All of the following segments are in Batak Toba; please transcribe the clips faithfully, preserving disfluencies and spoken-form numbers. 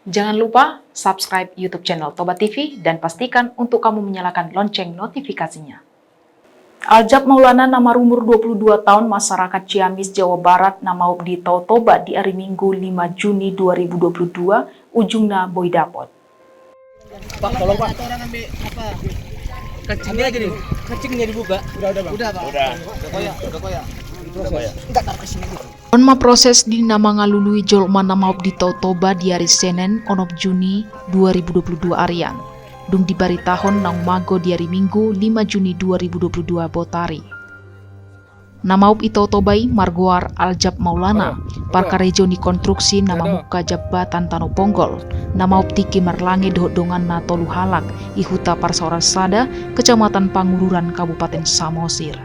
Jangan lupa subscribe YouTube channel Toba T V dan pastikan untuk kamu menyalakan lonceng notifikasinya. Aljab Maulana na marumur dua puluh dua taon, masyarakat Ciamis, Jawa Barat, na maup di Tao Toba di ari Minggu lima Juni dua ribu dua puluh dua, ujungna boi dapot. Pak, tolong, Pak. Kacingnya gini, kacingnya dibuka. Udah, udah, Bang. Udah, Pak. Udah. Udah koyak, udah koyak. Udah koyak. Enggak, taruh ke sini dulu. On ma proses di na mangalului jolma na maup di Tao Toba di ari Senen onom Juni dua ribu dua puluh dua arian. Dung dibaritahon naung mago di ari Minggu lima Juni dua ribu dua puluh dua botari. Na maup i Tao Toba i margoar Aljab Maulana, parkarejo ni konstruksi na mamungka jambatan Tano Ponggol, na maup tingki marlange dohot donganna tolu halak, i huta Parsaoran Sada, Kecamatan Pangururan, Kabupaten Samosir.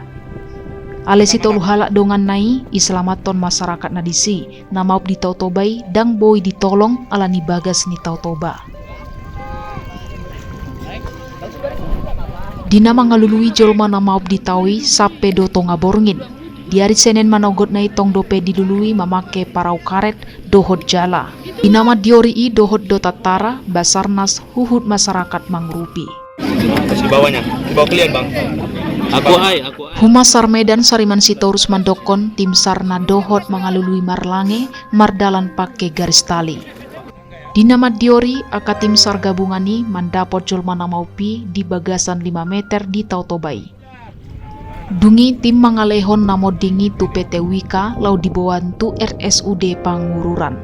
Alai si tolu halak donganna i, iselamathon masyarakat na disi, na maup di Tao Toba i ndang boi ditolong ala ni bagas ni Tao Toba. Di na mangalului jolma na maup di tao i sampe do tonga borngin. Di ari Senen manogotna i tong dope dilului mamangke parau karet dohot jala. Di na mandiori i dohot do tantara, Basarnas huhut masyarakat mangurupi. Di bawahnya, di bawah kalian, Bang. Aku ai, aku ai. Humasar Medan Sariman Sitorus mandokkon tim sar na dohot mangalului marlange mardalan pake garis tali. Di na mandiori, angka tim sar gabungan i mandapot jolma na maup i di bagasan lima meter di Tao Toba i. Dung i tim mangalehon na monding i tu P T Wika laho diboan tu R S U D Pangururan.